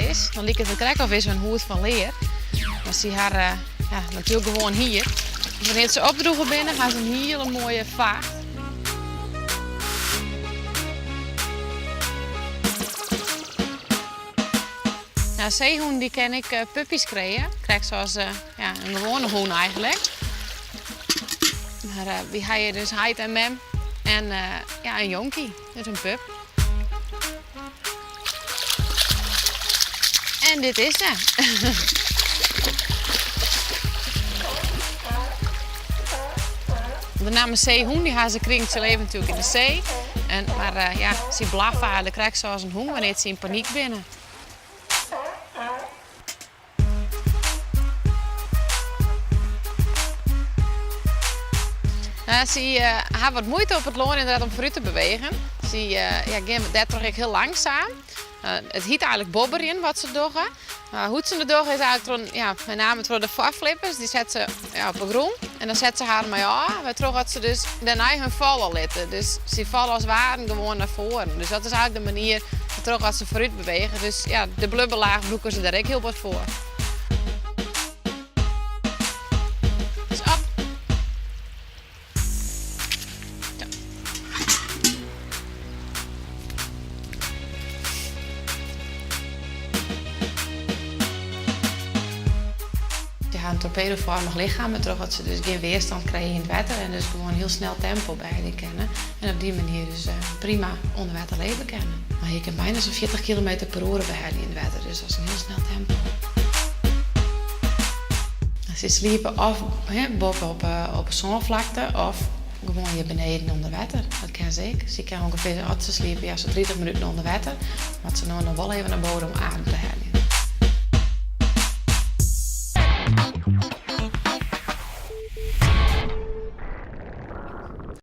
is. Dan liket it krekt of is hun hûd fan lear. Mar sy ha ja, natuerlik gewoan hier. Wannear't se opdrûge binne, ha se in hiele moaie facht. Nou, seehûnen dy kinne ek puppy's krije, krekt sa as ja, in gewoane hûn eigentlik. Mar wy ha hjir dus heit en mem en ja, in jonkie, dus in pup. En dit is se. De namme seehûn dy ha se krigen, se leve natuerlik yn de see. En, mar eh, ja, sy blaffe eigentlik krekt sa as in hûn wannear't sy yn panyk binne. Sy ha wat muoite op it lân ynderdaad om foarút te bewegen. Sy ja, gean dêrtroch ek hiel langsaam. It hyt eigenlik bobberjen wat se dogge. Hoe't se it dogge is eigenlik troch, ja, mei name troch de foarflippers. Dy set se ja, op 'e grûn en dan set se harren mei ôf, wêrtroch dat se dus dêrnei hun falle litte. Dus sy falle as waren gewoan nei foaren. Dus dat is eigenlik de manier wêrtroch dat se foarút bewege. Dus ja, de blubberlaach brûke se dêr ek hiel wat foar. Dus op. Sy ha in torpedofoarmich lichem, wêrtroch dat se dus gjin weerstand krije yn it wetter en dus gewoan hiel snel tempo behelje kinne. En op dy manier dus prima ûnder wetter leve kinne. Mar je kin byna sa'n 40 kilometer per oere behelje yn it wetter, dus dat is in hiel snel tempo. Sy sliepe of boppe op 'e sânflakte of gewoan hjir beneden ûnder wetter. Dat kin se ek. Sy kinne ûngefear, as se sliepe, ja, sa'n 30 minuten ûnder wetter. Moatte se no noch wol even nei boven om adem te heljen.